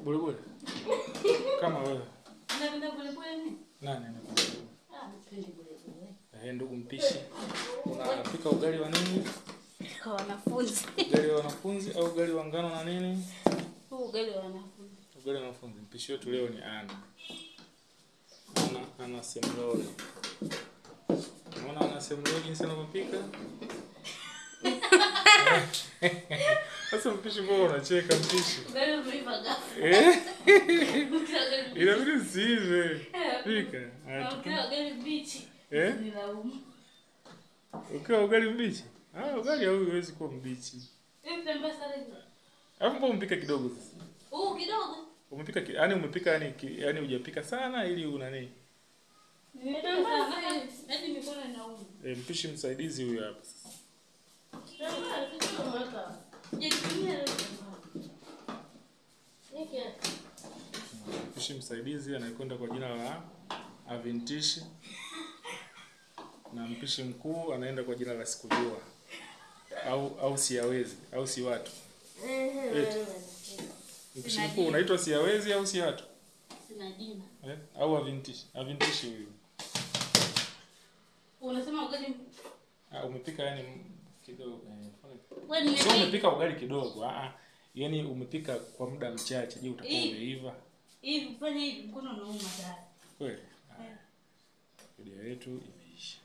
Bure bure. Kama wewe. Unapenda pole pole nini? Nani anapenda? Ah, sipendi pole pole. Eh, ndugu mpishi. Unapika ugali wa nini? Kwa wanafunzi. Ugali wa wanafunzi au ugali wa ngano na nini? Huu ugali wa wanafunzi. Ugali wa wanafunzi. Mpishi wetu leo ni Ana. Ana Semlole. Unaona Ana Semlole jinsi anavyopika? Sasa mpishi, mbona unacheka mpishi? Ugali umeiva ghafla. Eh? Ukila ugali mbichi. Inabidi usiive. Pika. Haya, Ukila ugali mbichi. Eh? Nilaumu. Ukiwa ugali mbichi? Ah, ugali hauwezi kuwa mbichi. Hivi tembea sana hivi. Alafu mbona umepika kidogo sasa? Huu kidogo. Umepika yaani umepika yani yaani hujapika sana ili unani. Nimepika sana. Hadi mikono inauma. E, mpishi msaidizi huyu hapa sasa. Mpishi msaidizi anayekwenda kwa jina la Avintishi na mpishi mkuu anaenda kwa jina la Sikujua au Siyawezi au si watu. Eti. Mpishi mkuu unaitwa Siyawezi au si watu? Sina jina. Eh? Au Avintishi. Avintishi huyu. Unasema ugali Ah, umepika yani kidogo wewe. Sio umepika ugali kidogo, ah. Yaani umepika kwa muda mchache, je, utakuwa umeiva? Hivi fanya hivi mkono unauma tayari. Kweli? Video yetu imeisha.